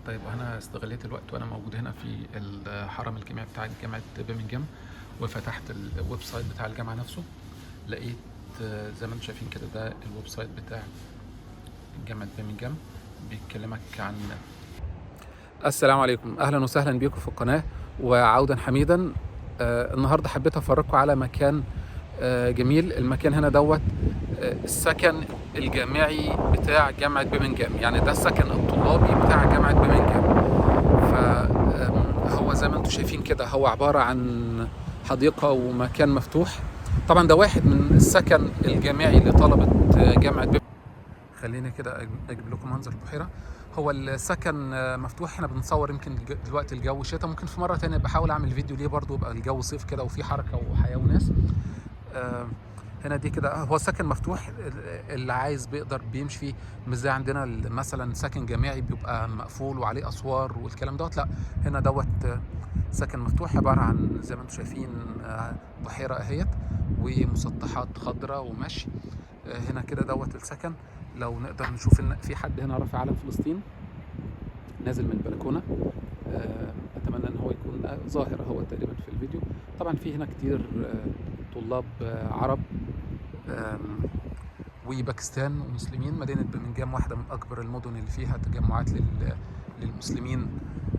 طيب انا استغليت الوقت وانا موجود هنا في الحرم الجامعي بتاع جامعة برمنجهام، وفتحت ال website بتاع الجامعة نفسه. لقيت زي ما انتم شايفين كده ده ال website بتاع جامعة برمنجهام، بيكلمك عن. السلام عليكم، اهلا وسهلا بيكم في القناة وعودا حميدا. النهارده حبيت افرجكم على مكان جميل. المكان هنا دوت السكن الجامعي بتاع جامعة برمنجهام، يعني ده السكن الطلابي بتاع جامعة برمنجهام. فهو زي ما انتم شايفين كده هو عبارة عن حديقة ومكان مفتوح. طبعا ده واحد من السكن الجامعي لطلبة جامعة برمنجهام. خلينا كده اجيب لكم منظر البحيرة. هو السكن مفتوح، احنا بنصور يمكن دلوقتي الجو شتاء، ممكن في مرة تانية بحاول اعمل فيديو ليه برضو يبقى الجو صيف كده وفي حركة وحياة وناس. هنا دي كده هو سكن مفتوح، اللي عايز بيقدر بيمشي فيه، مش زي عندنا مثلا سكن جامعي بيبقى مقفول وعليه اسوار والكلام دوت. لا، هنا دوت سكن مفتوح عبارة عن زي ما انتم شايفين بحيرة اهيت ومسطحات خضراء ومشي. هنا كده دوت السكن. لو نقدر نشوف ان في حد هنا رافع علم فلسطين نازل من البلكونه، اتمنى ان هو يكون ظاهر هو تقريبا في الفيديو. طبعا في هنا كتير طلاب عرب وباكستان ومسلمين. مدينة برمنجهام واحدة من أكبر المدن اللي فيها تجمعات للمسلمين،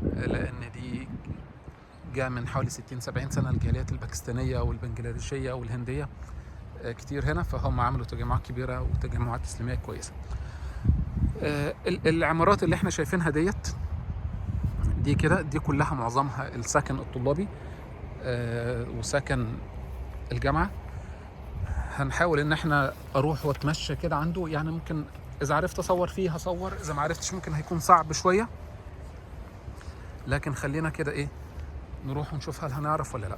لأن دي جاء من حوالي 60-70 سنة الجاليات الباكستانية والبنجلاديشية والهندية كتير هنا، فهم عملوا تجمعات كبيرة وتجمعات إسلامية كويسة. العمارات اللي احنا شايفينها ديت دي كده دي كلها معظمها السكن الطلابي وسكن الجامعة. هنحاول ان احنا اروح واتمشى كده عنده، يعني ممكن اذا عرفت اصور فيه هصور، اذا ما عرفتش ممكن هيكون صعب شوية، لكن خلينا كده ايه نروح ونشوف هل هنعرف ولا لا.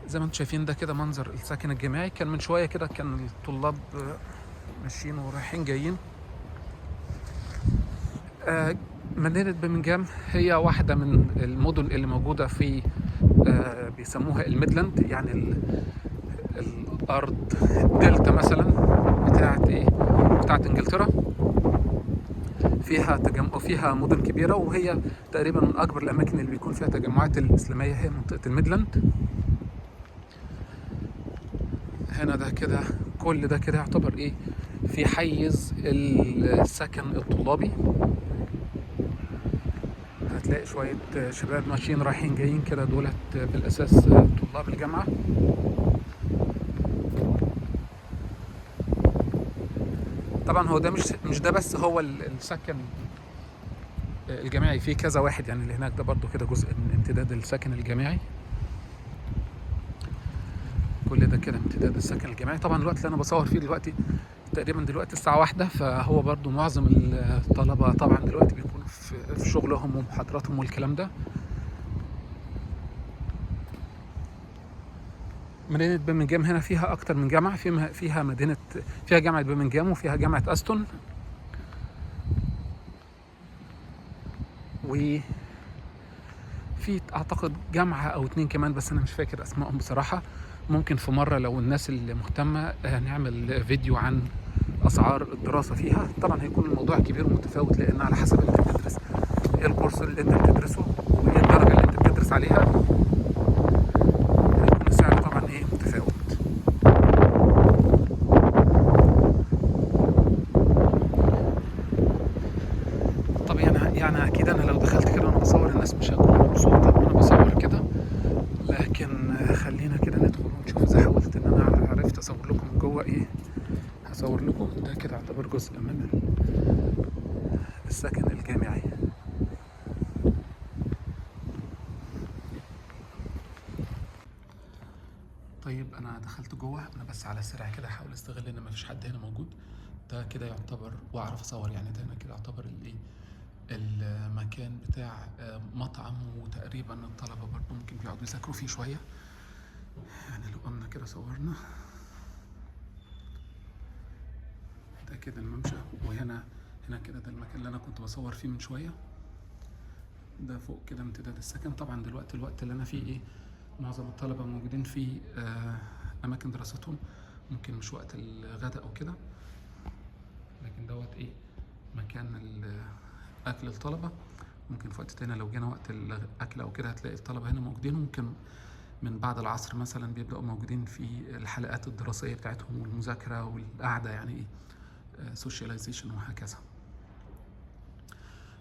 زي ما انتم شايفين ده كده منظر السكن الجامعي. كان من شوية كده كان الطلاب ماشيين ورايحين جايين. مدينة برمنجهام هي واحدة من المدن اللي موجودة في بيسموها الميدلاند، يعني الأرض دلتا مثلا بتاعت إيه؟ بتاعت إنجلترا. فيها تجمع، فيها مدن كبيرة، وهي تقريبا من أكبر الأماكن اللي بيكون فيها تجمعات الإسلامية هي منطقة الميدلاند. هنا ده كده كل ده كده يعتبر إيه في حيز السكن الطلابي. هتلاقي شوية شباب ماشيين رايحين جايين كده، دولت بالأساس طلاب الجامعة. طبعا هو ده مش ده بس هو السكن الجامعي، فيه كذا واحد يعني. اللي هناك ده برضو كده جزء من امتداد السكن الجامعي. كل ده كده امتداد السكن الجامعي. طبعا الوقت اللي انا بصور فيه دلوقتي تقريبا دلوقتي الساعة 1، فهو برضو معظم الطلبة طبعا دلوقتي بيكونوا في شغلهم ومحاضراتهم والكلام ده. مدينة برمنجهام هنا فيها أكتر من جامعة، فيها مدينة، فيها جامعة برمنجهام وفيها جامعة أستون، وفي أعتقد جامعة أو 2 كمان بس أنا مش فاكر أسمائهم بصراحة. ممكن في مرة لو الناس اللي مهتمة نعمل فيديو عن أسعار الدراسة فيها. طبعا هيكون الموضوع كبير ومتفاوت، لأن على حسب أنت بتدرس إيه، الكورس اللي أنت بتدرسه وإيه الدرجة اللي أنت بتدرس عليها، هيكون السعر طبعا إيه متفاوت. طب يعني أكيد أنا لو دخلت كده وأنا بصور الناس مش هتكون مبسوطة وأنا بصور كده، لكن خلينا كده ندخل ونشوف. إذا حاولت إن أنا عرفت أصور لكم من جوه إيه هصور لكم. ده كده اعتبر جزء من السكن الجامعي. طيب أنا دخلت جوه، أنا بس على السريع كده هحاول أستغل إن مفيش حد هنا موجود. ده كده يعتبر وأعرف أصور، يعني ده هنا كده يعتبر الإيه المكان بتاع مطعم، وتقريبا الطلبة برضو ممكن بيقعدوا يذاكروا فيه شوية. يعني لو قمنا كده صورنا ده كده الممشى، وهنا كده ده المكان اللي أنا كنت بصور فيه من شوية. ده فوق كده امتداد السكن. طبعا دلوقتي الوقت اللي أنا فيه إيه معظم الطلبة موجودين في أماكن دراستهم، ممكن مش وقت الغداء أو كده، لكن دوت إيه مكان أكل الطلبة. ممكن في وقت تاني لو جينا وقت الاكل او كده هتلاقي الطلبة هنا موجودين، وممكن من بعد العصر مثلا بيبداوا موجودين في الحلقات الدراسية بتاعتهم والمذاكرة والقعده، يعني ايه socialization وهكذا.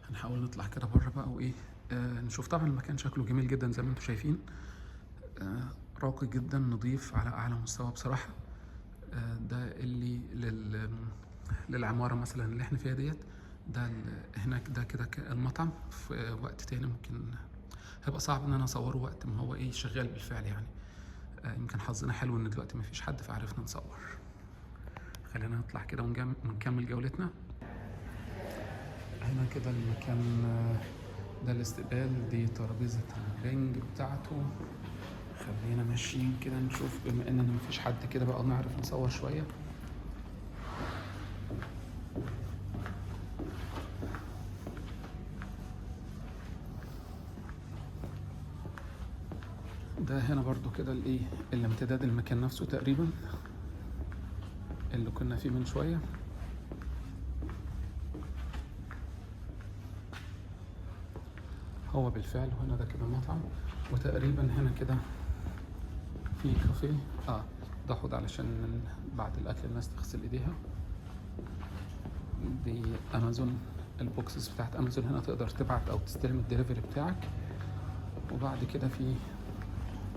هنحاول نطلع كده بره بقى وايه نشوف. طبعا المكان شكله جميل جدا زي ما انتم شايفين، راقي جدا، نظيف على اعلى مستوى بصراحة. ده اللي للعماره مثلا اللي احنا فيها ديت، ده هناك ده كده المطعم. في وقت تاني ممكن هيبقى صعب ان انا اصوره وقت ما هو ايه شغال بالفعل يعني. يمكن حظنا حلو ان دلوقتي ما فيش حد فعرفنا نصور. خلينا نطلع كده ونكمل جولتنا. هنا كده المكان، ده الاستقبال، دي ترابيزة البنج بتاعته. خلينا ماشيين كده نشوف، بما اننا مفيش حد كده بقى نعرف نصور شوية. ده هنا برضو كده الايه الامتداد المكان نفسه تقريبا اللي كنا فيه من شوية. هو بالفعل وهنا ده كده المطعم، وتقريبا هنا كده في كافيه. ده حوض علشان بعد الاكل الناس تغسل ايديها. دي امازون، ال boxes بتاعت امازون هنا تقدر تبعت او تستلم الدليفري بتاعك. وبعد كده في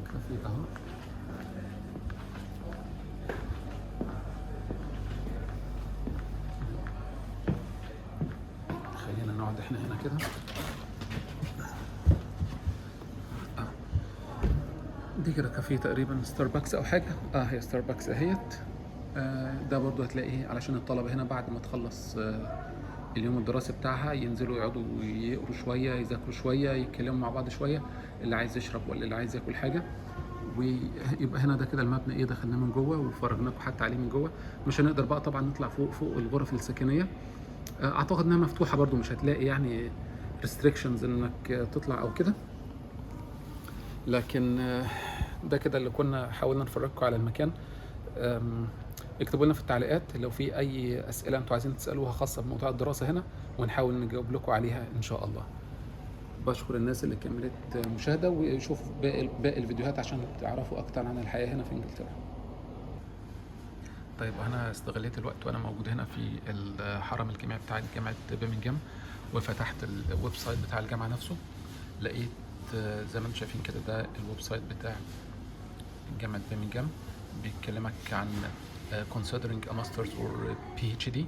كافيه اهو. خلينا نقعد احنا هنا كده. دي كده كافيه تقريبا ستاربكس او حاجة. هي ستاربكس اهيت. ده برضو هتلاقيه علشان الطلبة هنا بعد ما تخلص اليوم الدراسي بتاعها ينزلوا يقعدوا يقروا شوية، يذاكروا شوية، يتكلموا مع بعض شوية، اللي عايز يشرب ولا اللي عايز ياكل حاجة. ويبقى هنا ده كده المبنى ايه دخلناه من جوه وفرجناكم حتى عليه من جوه. مش هنقدر بقى طبعا نطلع فوق الغرف السكنية. اعتقد انها مفتوحة برضو، مش هتلاقي يعني restrictions انك تطلع او كده. لكن ده كده اللي كنا حاولنا نفرجكم على المكان. اكتبوا لنا في التعليقات لو في اي اسئلة انتوا عايزين تسالوها خاصة بموضوع الدراسة هنا، ونحاول نجاوب لكم عليها ان شاء الله. بشكر الناس اللي كملت مشاهده، وشوفوا باقي الفيديوهات عشان تعرفوا اكتر عن الحياة هنا في انجلترا. طيب انا استغليت الوقت وانا موجود هنا في الحرم الجامعي بتاع جامعه برمنجهام، وفتحت ال website بتاع الجامعة نفسه. لقيت زي ما انتم شايفين كده ده ال website بتاع جامعه برمنجهام، بيكلمك عن considering a masters or PhD.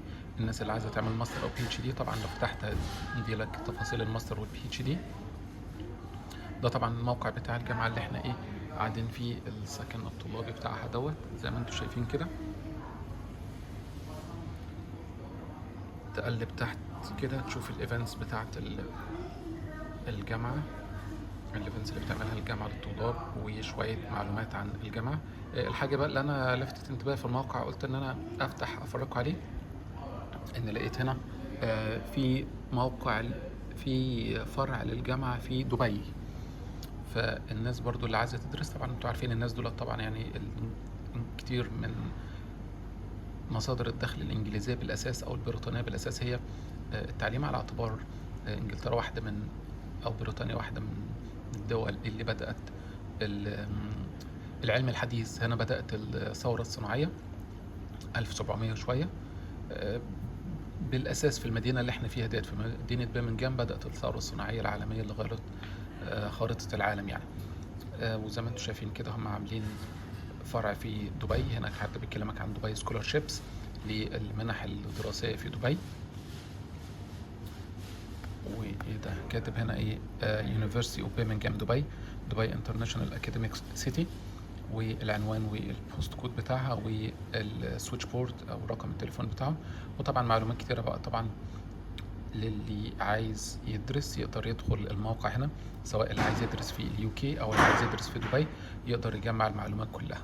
الناس اللي عايزه تعمل ماستر او PhD، طبعا لو فتحت هيدي لك تفاصيل الماستر وال PhD. ده طبعا الموقع بتاع الجامعة اللي احنا ايه قاعدين فيه، السكن الطلابي بتاعها دوت زي ما انتم شايفين كده. تقلب تحت كده تشوف ال events بتاعت الجامعة، ال events اللي بتعملها الجامعة للطلاب، وشوية معلومات عن الجامعة. الحاجة بقى اللي انا لفتت انتباهي في الموقع قلت ان انا افتح افرجكم عليه، ان لقيت هنا في موقع في فرع للجامعة في دبي. فالناس برضو اللي عايزه تدرس، طبعا انتوا عارفين الناس دول طبعا يعني كتير من مصادر الدخل الانجليزية بالاساس او البريطانية بالاساس هي التعليم، على اعتبار انجلترا واحدة من او بريطانيا واحدة من الدول اللي بدات العلم الحديث. هنا بدات الثورة الصناعية 1700 وشوية، بالاساس في المدينة اللي احنا فيها ديت، في مدينة برمنجهام بدات الثورة الصناعية العالمية اللي غيرت خارطة العالم يعني. وزي ما انتم شايفين كده هم عاملين فرع في دبي هناك، حتى بيكلمك عن دبي scholarships للمنح الدراسية في دبي. وايه ده كاتب هنا ايه، University of Birmingham Dubai، Dubai International Academic City، والعنوان وال post code بتاعها وال switchboard او رقم التليفون بتاعهم، وطبعا معلومات كتيرة بقى. طبعا للي عايز يدرس يقدر يدخل الموقع هنا، سواء اللي عايز يدرس في ال UK او اللي عايز يدرس في دبي، يقدر يجمع المعلومات كلها.